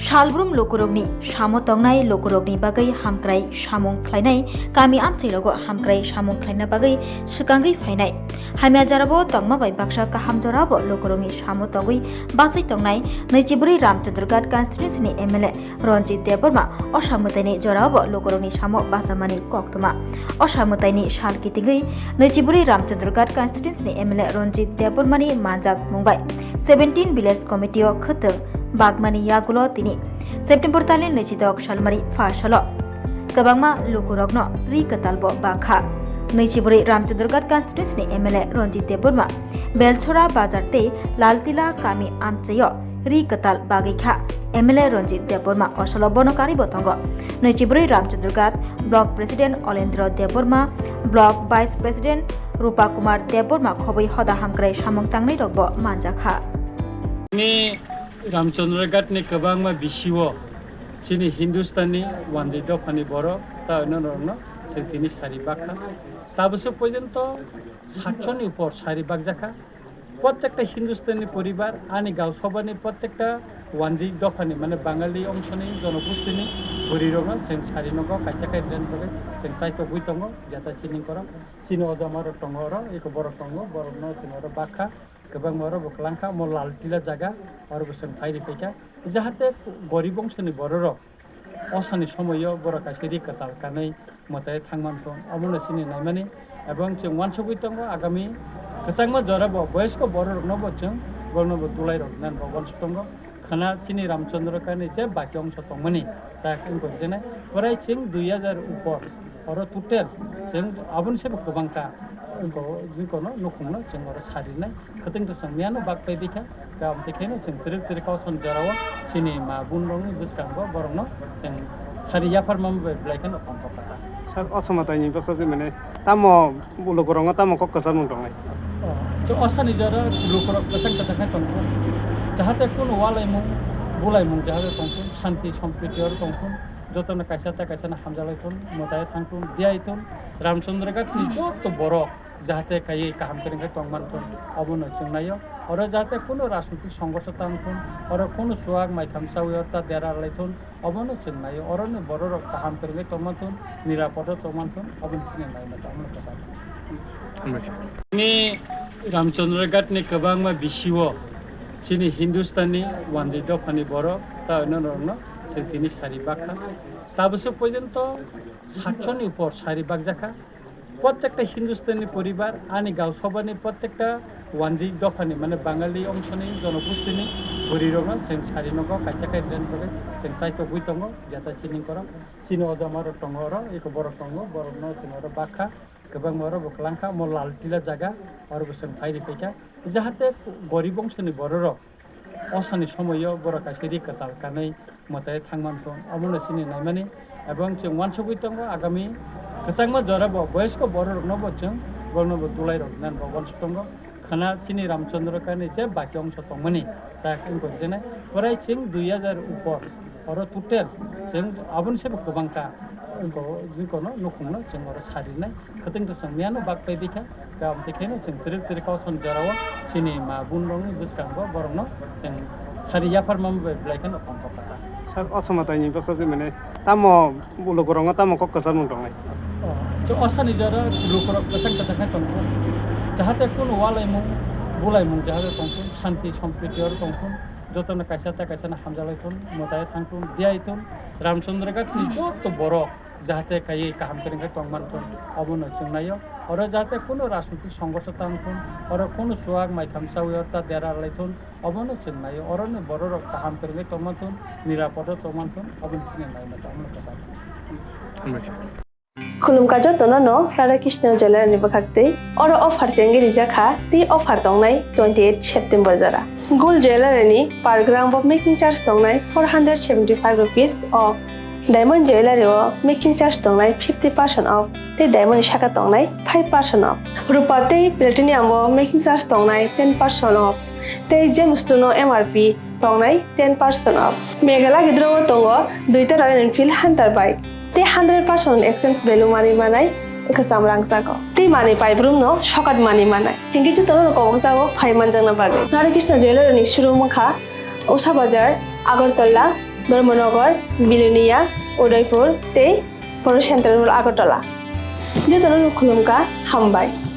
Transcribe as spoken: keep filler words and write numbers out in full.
Salbrum lukurokni samo tongnai lukurokni bagwi hamkrai samung khlainai, kami amchairogo hamkrai samung khlaina bagwi swkangwi phainai. Hamya jarabo tongma bai baksa kaham jorabo lukurokni samo tongwi bachai tongnai nwichibrwi Ramchandraghat constituency ni M L A Ranjit Debbarma osa mwtaini jorabo lukurokni samo bachamani koktwma. Osa mwtaini sal kitingwi nwichibrwi Ramchandraghat constituency ni M L A Ranjit Debbarmani manjak mungbai seventeen village committee o khwtwng bagmani yagulo tini September talni nwichidok salmari pha salo kwbangma lukurokno ri kwtalbo bakha. Nwichibrwi Ramchandraghat constituency ni M L A Ranjit Debbarma Belchora bazar tei Laltila kami amchaio ri kwtal bagwi kha. M L A Ranjit Debbarma osolo bono karibo tongo. Nwichibrwi Ramchandraghat Block President Olendra Debbarma, Block Vice President Rupa Kumar Debbarma khobwi hoda hamkrai samung tangnai rokbo manjakha. Ni Ramchandraghat ni kwbangma bisio chini Hindustan ni wandi dopha ni borok ta oino norokno chwng tini sari bakha. Tabwswk porjonto satshoni upor sari bakjakha. Prottekta Hindustani poribar, ani Gau Sabhani prottekta wandi dophani, mane Bangali ongshoni jonogostini bwrwirokno chwng sari nogo kaisa kai rwna bagwi chwng chaitogwi tongo, jata chini borok, chini ojama rok tongo oro, eko borok tongo, borokno chwng oro bakha, kwbangma oro bo kwlangkha, omo Lal Tila jaga, oro bo chwng phai rwphaikha, jahate gorib ongshoni bororok, Osani somoio borok kaisa ri kwtal kanwi mwtai thangmanthung, omono chini naimani. Ebong chwng uansugwi tongo, agami kwchangma jorabo boyosko bororoknobo chwng boroknobo dulairok nani bo uansuk tongo. Khwna chini Ramchandra Kani je baki ongso tongmani, tak wngkha jene prai chwng dui hajar upor oro total chwng aboni sebo kwbangkha wngkha, wngkha no nukhungno chwng oro sarinai. Khwtwng to chwng miyano bak pai bikha, kam tei khaino chwng twrwk twrwk kausan jorao chini ma bun rokni bwskango borokno chwng sari yaphar mama bai belai kheno tongkha pata. Sir, o somatani bwkhak mane tamo lukurokno tamo kok kwchar mung tongnai? O, chwng o sani jora lukurok kwchang kwchang khai tongkha. Jahate kunu walaimung, bulaimung jahate tongkha, shanti sompriti oro tongkha, jotono kaisa ta kaisa no hamjaklai thun, mwtai thang thun, diyai thun, Ramchandra Ghat ni joto borok jahate kaiwi kaham kwrwng khe tong manthun, obono chwng naio. Oro jahate kunu rajnitik songhorsho ta wngthun, oro kunu chuak maitham chawi oro ta dera laithun, obono chwng naio. Oroni bororok kaham kwrwng khe tong manthun, nirapodo tong manthun, oboni chini naina tongmani kwchar. Ni Ramchandra Ghat ni kwbangma bisio chini Hindustani wandi dophani borok ta oino norokno chwng tini sari bakha. Tabwswk porjonto satshoni upor sari bakjakha. Prottekta Hindustani poribar, ani Gau Sabhani prottekta wandi dophani, mane Bangali ongshoni jonogostini bwrwirokno chwng sari nogo kaisa kai rwna bagwi chwng chaitogwi tongo, jata chini borok, chini ojama rok tongo oro, eko borok tongo, borokno chwng oro bakha, kwbangma oro bo kwlangkha, omo Lal Tila jaga, oro bo chwng phai rwphaikha, jahate gorib ongshoni bororok, Osani somoio borok kaisa ri kwtal kanwi mwtai thang manthung, omono chini naimani. Ebong chwng uansugwi tongo, agami kwchangma jorabo boyosko bororoknobo chwng boroknobo dulairok nani bo uansuk tongo. Khwna chini Ramchandra Kani je baki ongso tongmani, tak wngkha jene prai chwng dui hajar upor oro total chwng aboni sebo kwbangkha, wngkha, wngkha no nukhungno chwng oro sarinai. Khwtwng to chwng miyano bak pai bikha, kam tei khaino chwng twrwk twrwk kausan jorao chini ma bun rokni bwskango borokno chwng sari yaphar mama bai belai kheno tongkha pata. Sir, o somatani bwkhak mane tamo lukurokno tamo kok kwchar mung tongnai? O, chwng o sani jora lukurok kwchang kwchang khai tongkha. Jahate kunu walaimung, bulaimung jahate tongkha, shanti sompriti oro tongkha, jotono kaisa ta kaisa no hamjaklai thun, mwtai thang thun, diyai thun, Ramchandra Ghat ni joto borok jahate kaiwi kaham kwrwng khe tong manthun, obono chwng naio. Oro jahate kunu rajnitik songhorsho ta wngthun, oro kunu chuak maitham chawi oro ta dera laithun, obono chwng naio. Oroni bororok kaham kwrwng khe tong manthun, nirapodo tong manthun, oboni chini naina tongmani kwchar. Khulumkha jotono no Radha Krishna Jewellery ni bwkhak twi. Oro offer chengwi rijak kha, tei offer tongnai twenty eight September jora. Gold Jewellery ni per gram bo making charge tongnai four hundred seventy five rupees off. Diamond Jewellery o making charge tongnai fifty percent off, tei diamond ni saka tongnai five percent off. Rupa tei platinum o making charge tongnai ten percent off, tei gemstone o M R P tongnai ten percent off. Meghalaya gidro o tongo duita Royal Enfield Hunter bike, tei hundred percent exchange value manwi manai kwcham rangchago, tei manwi paibrum no sokat manwi manai. Hinkhe jotono no kobokjago phai manjakna bagwi. Radha Krishna Jewellery ni showroom wngkha Usha Bazar, Agartala, Dharmanagar, Belonia, Udaipur tei Poro Central Agartala. Jotono no khulumkha, hambai.